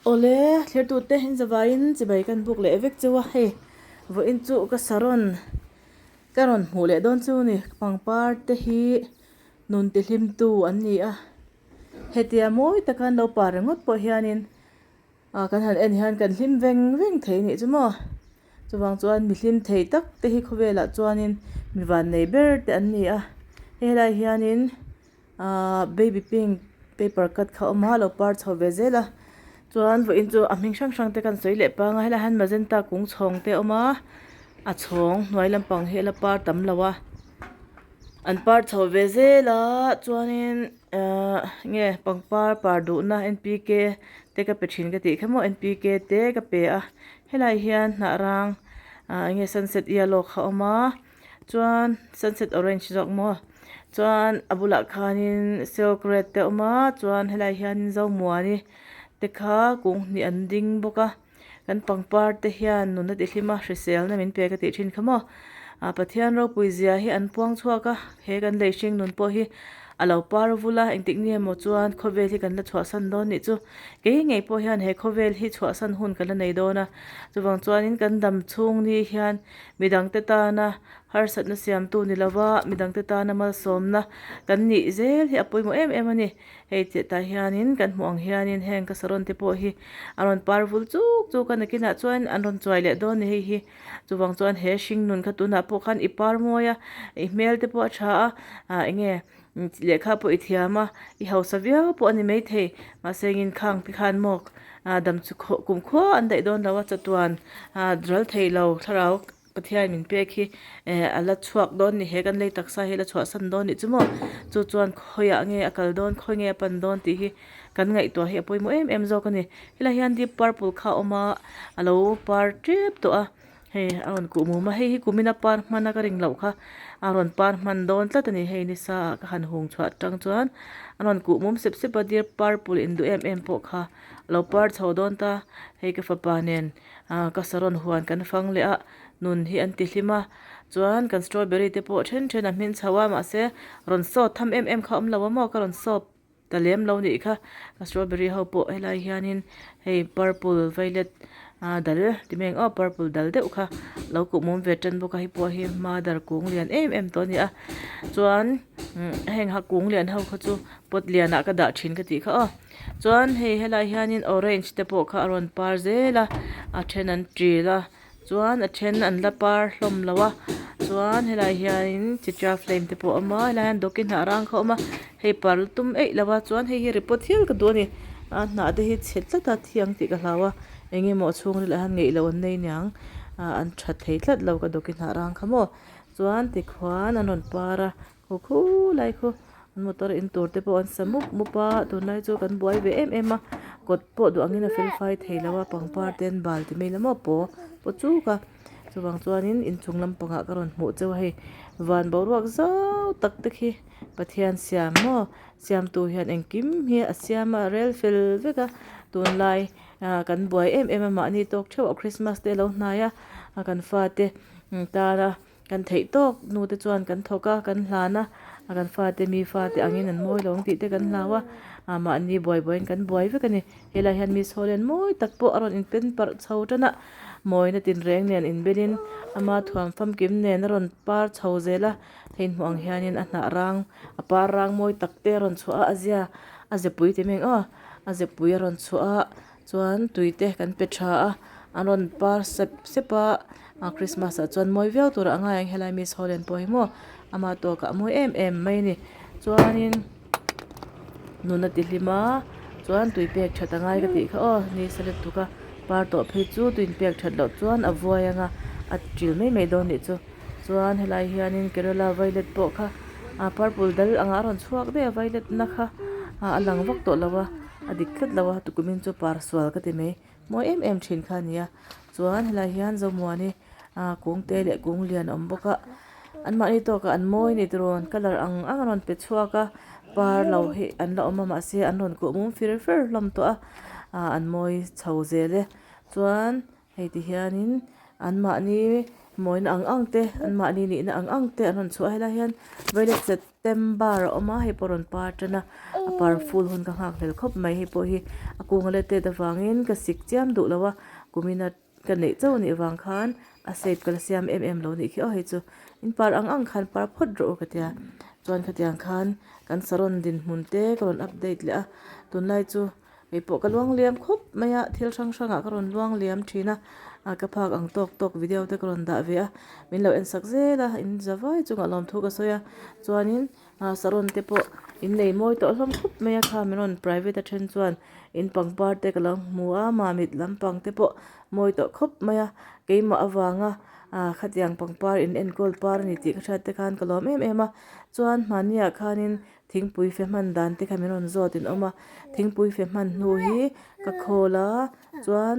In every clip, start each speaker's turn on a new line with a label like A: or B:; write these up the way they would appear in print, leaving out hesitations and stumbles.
A: Awle, thlertute in zavaiin chibai kan buk leh vek cheu a, hei vawiin chu ka saron ka rawn hmuh leh dawn chu ni, pangpar te hi nun tihlimtu an ni a, hetia mawi taka an lo par ringawt pawh hianin ah kan han en hian kan hlim veng veng thei anih chu maw, chuvang chuan mi hlim thei tak te hi khawvelah chuanin mi vannei ber te an ni a, hei helai hianin. Ahh baby pink paper cut kha a awm a a lo par chho ve zel a chuan vawiin chu a hming hrang hrang te kan sawi leh pang a helaiah hian magenta kung chhawng te a awm a a chhawng hnuai lampang hi a la par tam lo a an par chho ve zel a chuanin ahh enge pangpar par duhna n p k te ka pe thin ka tih kha maw n p k te ka pe a helaiah hian hnah rang ah enge sunset yellow kha a awm a. Chuan sunset orange zawk maw chuan a bulah khanin silk red te a awm a chuan helaiah hianin zomuani te kha kung hnih an ding bawk a kan pangpar te hian nun a ti hlim a hriselna min pe ka tih thin kha maw ah Pathian ropui zia hi an puang chhuak a he kan lei hring nun pawh hi a lo par vul a engtik nge maw chuan khawvel hi kan la chhuahsan dawn nih chu kei ngei pawh hian he khawvel hi chhuahsan hun ka la nei dawn a chuvang chuanin kan dam chhung ni hian. Midangte tana harsatna siamtu ni lova midangte tana malsawmna kan nih zel hi a pawimawh em em a ni. Hei chiah tah hianin kan hmuh ang hianin heng ka saron te pawh hi a rawn par vul chuk chuk a nakinah chuan an rawn chuai leh dawn a ni hei hi. Chuvang chuan he hringnun kha tunah pawh khan i par mawi a, i hmel te pawh a tha a, ah enge lehkha pawh i thiam a, i hausa viau pawh a ni maithei. Mahse engin khang te khan maw Ah dam chu khaw kum khua an daih dawn lo a chatuan ah ral thei lo thlarau Pathian min pek hi eh a la chhuak dawn ni he kan lei taksa hi a la chhuahsan dawn nih chu maw chu chuan khawiah nge a kal dawn khawi nge a pan dawn tih hi kan ngaihtuah hi a pawimawh em em zawk a ni helaiah hian deep purple kha a awm a a lo par tep tawh a. Hei a rawn kuh mum a hei hi kumina par hman a ka ring loh kha a rawn par hman dawn tlat a ni hei nisa ah ka han hung chhuah atang chuan a rawn kuh mum sep sep a dear purple in duh em em pawh kha a lo par chho dawn ta hei ka fapa nen ah ka saron huan kan fang leh a nun hi an ti hlim a chuan kan strawberry te pawh then then a hmin chho a mahse rawn sawt tham em em kha a awm lo a maw ka rawn sawp. Ta lem lo nih kha a strawberry ho pawh helai hianin hei purple violet ah dal ti mai ang aw purple dal deuh kha lo kuh mum ve tan bawk a hei pawh hi mother kung lian em em tawh a ni a chuan heng ha kung lian ho kha chu pot lian ah ka dah thin ka tih kha aw chuan hei helai hianin orange te pawh kha a rawn par zel a a then an til a. Chuan a then an la par hlawm lo a chuan helaiah hianin chitra flame te pawh a awm a helaiah hian dawki hnah rang kha a awm a hei par la tum eih lo a chuan hei hi report hial ka duh a ni a hnah te hi chhe tlat a thiang tih ka hlau a eng emaw a chhungril ah hian ngeih loh an nei niang ah an that thei tlat lo ka dawki hnah rang kha maw chuan tikhuan an rawn par a. Khaw khulai khu an motor in tur te pawh an sa mup mup a tunlai chu kan buai ve em em a kawt pawh duh angin a fel fai thei lo a pangpar te an bal ti mai la maw paw paw chuk a chuvang chuanin inchung lampangah ka rawn hmuh cheu a hei van boruak zau tak te khi Pathian siam maw siamtu hian engkim hi a siam a rel fel vek a tunlai ah kan buai em em a mahni tawk theuh a Christmas te a lo hnai a kan fate tana. Kan theih tawk nu te chuan kan thawk a, kan hlan a, a kan fate mi fate angin an mawi lo ang tih te kan hlau a, ah mahni buai buaiin kan buai vek a ni. Helaiah hian Miss Hawlen mawi tak pawh a rawn inpen parh chho tan a, mawina tinreng nen inbelin ama thuam famkim nen a rawn par chho zel a, hei hmuh ang hianin a hnah rang a par rang mawi tak te a rawn chhuah a, a zia a zepui ti mai ang aw, a zepui a rawn chhuah a. Chuan tui te kan pe tha a, an rawn par sep sep a, ah Christmas ah chuan mawi viau turah a ngai ang helai Miss Holland pawh hi maw ama tawkah a mawi em em mai a ni. Chuanin nun a ti hlim a, chuan tui pek that a ngai ka tih kha aw ni sa lutuk a, par tawh phei chu tui inpek that loh chuan a vuai ang a, a til mai mai dawn nih chu. Chuan helai hianin Kerala violet pawh kha ah purple dal angah a rawn chhuak daih a violet na kha ah a lang vak tawh lo a. A dik tlat lo a, tukumin chu par sual ka ti mai. Mawi em em thin kha a ni a. Chuan helaiah hian Zomuani ah kung te leh kung lian a awm bawk a. Anmahni tawkah an mawi ni tirawn colour ang ang a rawn pe chhuak a. Par lo hi an la awm a mahse an rawn kuh mum fir fer hlawm tawh a. Ah an mawi chho zel e. Chuan hei ti hianin anmahni. Mawina ang ang te an mahni nihna ang ang te an rawn chhuah a helai hian violet september a awm a hei pawh a rawn par tan a a par ful hun ka nghak hlel khawp mai hei pawh hi a kung a la tet avangin ka sik chiam duh lo a kumin a ka neih chauh anih vang khan a shape ka la siam em em lo anih khi aw hei chu in par ang ang khan par phawt rawh u ka tia chuan khatiang khan kan saron dinhmun te ka rawn update leh a tunlai chu. Hei pawh ka luang liam khawp mai a thil hrang hrangah ka rawn luang liam thin a ah ka phak ang tawk tawk video te ka rawn dah ve a min lo en sak zel a in za vai chungah lawmthu ka sawi a chuanin ah saron te pawh in nei mawi tawh hlawm khawp mai a kha min rawn private a then chuan in pangpar te ka lo hmu a mamit lampang te pawh mawi tawh khawp mai a keimah avanga ah khatiang pangpar in enkawl par a ni tih ka hriat te khan ka lawm em em a chuan hmahniah khanin Thingpui fe hman dan te kha min rawn zawt in awm a thingpui fe hman hnu hi ka khawl a chuan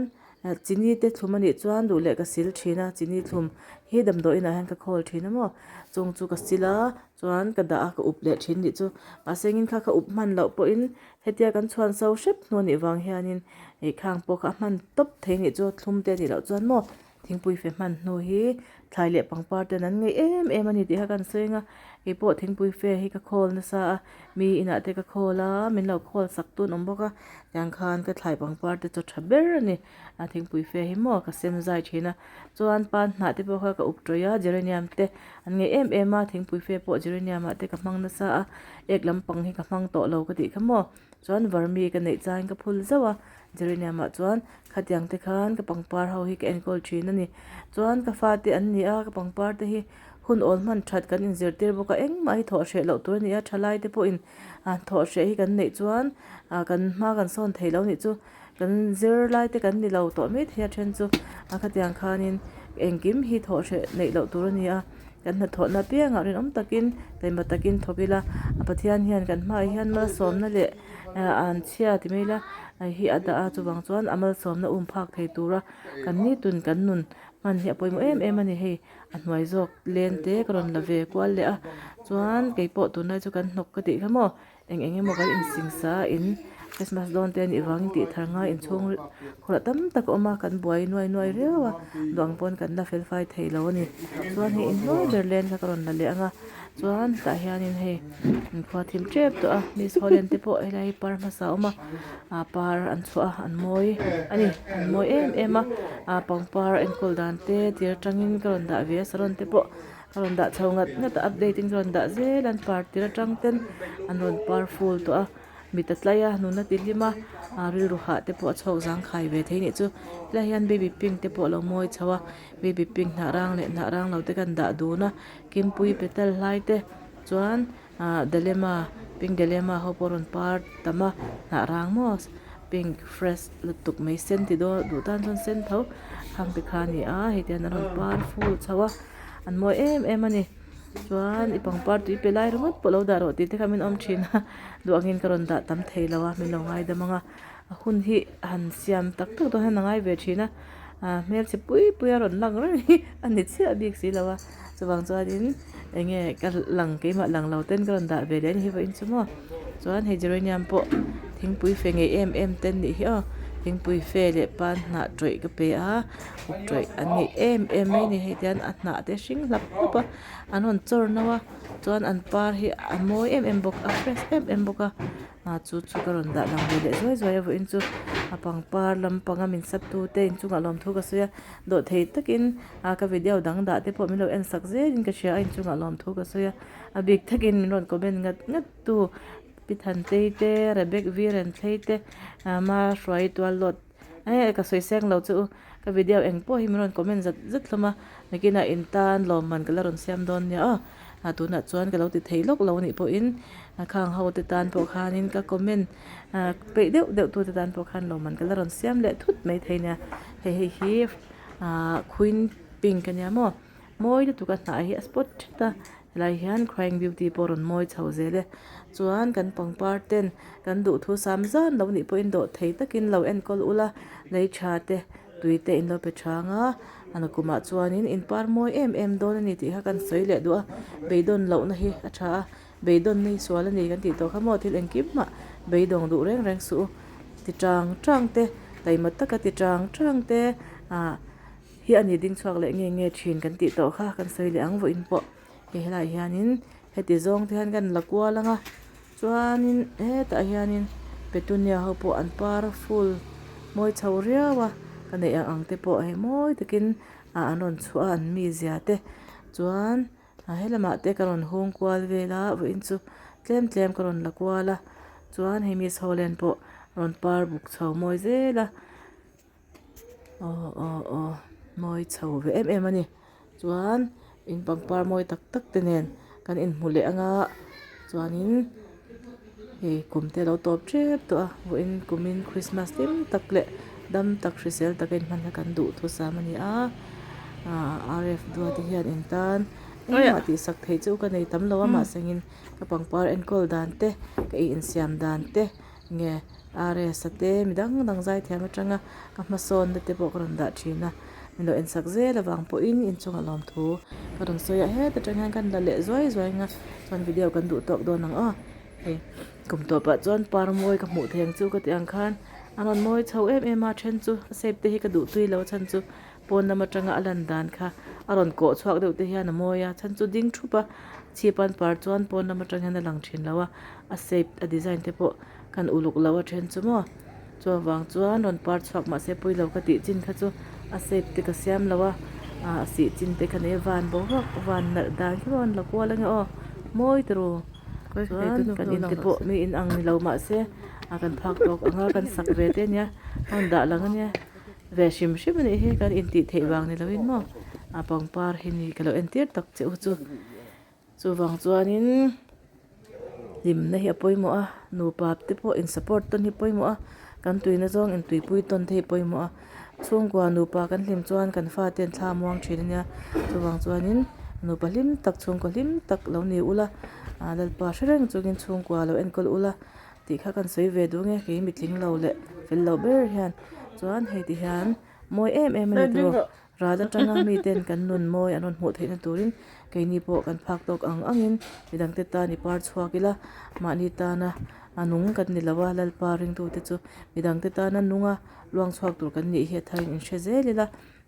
A: chini te thlum a nih chuan duh leh ka sil thin a chini thlum hi damdawi inah hian ka khawl thin a maw chung chu ka sil a chuan ka dah a ka up leh thin nih chu mahse engin kha ka up hman loh pawhin hetia kan chhuan so hrep hnu a nih vang hianin ih khang pawh kha a hman tawp thei nih chu thlum te a nih loh chuan maw. Thingpui fe hman hnu hi thlai leh pangpar ten an ngeih em em a ni tih kha kan sawi ang a keipawh thingpui fe hi ka khawl nasa a mi inah te ka khawl a min lo khawl sak tun awm bawk a tiang khan ka thlai pangpar te chaw tha ber a ni a thingpui fe hi maw ka sem zai thin a chuan pan hnah te pawh kha ka up tawih a geranium te an ngeih em em a thingpui fe pawh geranium ah te ka hmang nasa a ek lampang hi ka hmang tawh lo ka tih kha maw chuan vermi ka neih changin ka phul zauh a. Geranium ah chuan khatiang te khan ka pangpar ho hi ka enkawl thin a ni. Chuan ka fate an ni a, ka pangpar te hi hun awl hman that kan inzirtir bawk a, engmah hi thawh hreh loh tur a ni a, thalai te pawhin ah thawh hreh hi kan neih chuan ah kan hma kan sawn thei lo nih chu kan zirlai te kan ni lo tawh mai thei a then chu a khatiang khanin engkim hi thawh hreh neih loh tur a ni a, kan hnathawhna apiangah rinawm takin taima takin thawk ila a Pathian hian kan hmaah hian malsawmna leh. an chhia ti mai ila hi a dah a chuvang chuan a malsawmna um phak thei tura kan nitun kan nun hman hi a pawimawh em em a ni hei a hnuai zawk len te ka rawn la ve kual leh a chuan keipawh tunlai chu kan hnawk ka tih kha maw eng eng emaw kan insingsa a in christmas dawn te a nih vangin tih thar ngai inchhung khawrah tam tak a awm a kan buai nuai nuai riau a duang pawn kan la fel fai thei lo a ni chuan hei inhnuai ber len kha ka rawn la leh ang a. Chuan tah hianin hei khua thim tep tawh a miss holland te pawh helai hi par hmasa a awm a ah par an chhuah a an mawi a ni an mawi em em a ah pangpar enkawl dan te tir atangin ka rawn dah ve a saron te pawh ka rawn dah chho ngat ngat a update in ka rawn dah zel a an par tir atang ten an rawn par full tawh a mit a tlai a nuna ti hlim a ah rilru hah te pawh a chhawk zangkhai ve thei anih chu helai hian baby pink te pawh a lo mawi chho a baby pink hnah rang leh hnah rang lo te kan dah dun a. Kimpui petal hlai te chuan ah Dalema pink Dalema ho pawh a rawn par tam a hnah rang maw pink fresh lutuk mai sen ti dawn duh tan chuan sen tho khang te kha a ni a hei te hian an rawn par ful chho a an mawi em em a ni chuan i pangpar tui pe lai ringawt pawh lo dah rawh tih te kha min awm thin a duh angin ka rawn dah tam thei lo a min lo ngaidam ang a a hun hi han siam tak tak dawn hian a ngai ve thin a ah hmelchhe pui pui a rawn lang reng hi a ni chiah bik si lo a. Chuvang chuanin eng nge ka lang keimah lang lo ten ka rawn dah ve leh a ni hi vawiin chu maw chuan hei geranium pawh thingpui fe ngei em em te an nih hi aw thingpui fe leh pan hnah tawih ka pe a uk tawih an ngeih em em mai a ni hei tian a hnah te hring hlap hlap a an rawn chawr no a chuan an par hi a mawi em em bawk a fresh em em bawk a. Ah chu chu ka rawn dah lang ve leh zuai zuai a vawiin chu a pangpar lampanga min sap tu te inchungah lawmthu ka sawi a dawhthei takin ah ka video dang dah te pawh min lo en sak zelin ka hria a inchungah lawmthu ka sawi a a bik takin min rawn comment ngat ngat tu Pi Thantei te Rebek Virenthlei te ah Mahruai Tuallawt eh ka sawi seng lo chu ka video eng pawh hi min rawn comment zat zat hlawm a nakinah in tan lawmman ka la rawn siam dawn nia aw ah tunah chuan ka lo ti thei lawk lo anih pawhin a khang ho te tan pawh khanin ka comment ah peih deuh deuh tu te tan pawh khan lawmman ka la rawn siam leh thut mai thei nia hei hei hi ah queen pink ania maw mawi lutuk a hnah hi a spot thet a. Helai hian crying beauty pawh a rawn mawi chho zel e. Chuan kan pangpar ten kan duhthu sam zan lo nih pawhin dawh thei takin lo enkawl ula lei tha te tui te in lo pe thang a a nakumah chuanin in par mawi em em dawn a ni tih kha kan sawi leh duh a beidawn lohna hi a tha a beidawnna hi sual a ni kan tih tawh kha maw thil engkim mah beidawng duh reng reng suh u ti tang tang te taima taka ti tang tang te ah. hi a ni ding chhuak leh nge nge thin kan tih tawh kha kan sawi leh ang vawiin pawh hei helaiah hianin heti zawng te hian kan la kual ang a chuanin hetah hianin petunia ho pawh an par full mawi chho riau a ka neih ang ang te pawh hei mawi takin ah an rawn chhuah a an mizia te chuan a he lamah te ka rawn hung kual vel a vawiin chu tlem tlem ka rawn la kual a chuan hei miss holland pawh rawn par buk chho mawi zel a aw aw aw mawi chho ve em em a ni chuan in pangpar mawi tak tak te nen kan inhmu leh anga chuanin hei kum te alo tawp tep tawh a vawiin kumin christmas hlim tak leh dam tak hrisel taka inhman kha kan duh thusam a ni a ahh R F duat te hian in tan engmah tih sak theih chu ka nei tam lo a mahse engin ka pangpar enkawl dan te ka ih insiam dan te nge R S a te mi dang dang zaithiam atanga ka hmasawn na te pawh ka rawn dah thin a min lo ensak zel avang pawhin inchungah lawmthu ka rawn sawi a heta tang hian kan la leh zuai zuai ang a chuan video kan duh tawk dawn ang aw hei kum tawpah chuan par mawi ka hmuh thei ang chu ka tih ang khan a rawn mawi chho em em a then chu a shape te hi ka duh tui lo a chhan chu pawn lam atanga a lan dan kha a rawn kawh chhuak deuh te hian a mawi a chhan chu ding thup a chhip an par chuan pawn lam atang hian a lang thin lo a a shape a design te pawh kan uluk lo a then chu maw chuvang chuan rawn par chhuak mahse pawi lo ka tih chin kha chu a shape te ka siam lo a ah a sih chin te kha nei a van boruak van nalh dan khi maw an la kual ange aw mawi turu chuan kan in te pawh mi in ang ni lo mahse a kan phak tawk ang a kan sak ve te ania a rawn dah lang ania. Ve hrim hrim a nih hi kan intih theih vang ni loin maw a pangpar hi ni ka lo entir tak che u chu chuvang chuanin hlimna hi a pawimawh a nupa te pawh in support tawn hi pawimawh a kan tuina zawng in tuipui tawn te hi pawimawh a chhungkua nupa kan hlim chuan kan fate an thla muang thin a nia chuvang chuanin nupa hlim tak chhungkua hlim tak lo ni ula ah lalpa hre reng chungin chhungkua lo enkawl ula. Tih kha kan sawi ve duh nge kei mitling lo leh fel lo ber hian chuan hei ti hian mawi em em a ni tawh ral atanga miten kan nun mawi an rawn hmuh theihna turin keini pawh kan phak tawk ang angin midangte tan i par chhuak ila mahni tana a nung kan ni lo a lalpa ringtute chu midangte tana nunga luang chhuak tur kan nih hi a tharin inhre zel ila.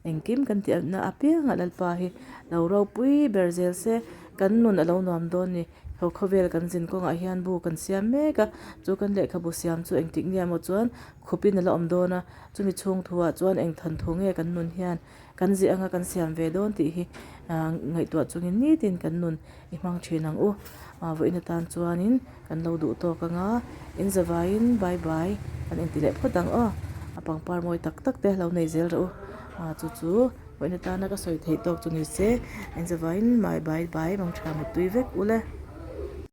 A: Engkim kan tih na apiangah Lalpa hi lo ropui ber zel se, kan nun a lo nuam dawn ni. Ho khawvel kan zin kawngah hian bu kan siam mek a, chu kan lehkhabu siam chu engtik nge maw chuan khupin a la awm dawn a, chumi chhung thuah chuan eng than thu nge kan nun hian kan zih anga kan siam ve dawn tih hi ngaihtuah chungin nitin kan nun i hmang thin ang u. Vawiin atan chuanin kan lo duh tawk ang a, in zavaiin bye bye kan inti leh phawt ang aw. A pangpar mawi tak tak te lo nei zel rawh u. Chu chu vawiin atana ka sawi theih tawk chu ni se, in zavaiin bye bye bye mangtha muttui vek ule.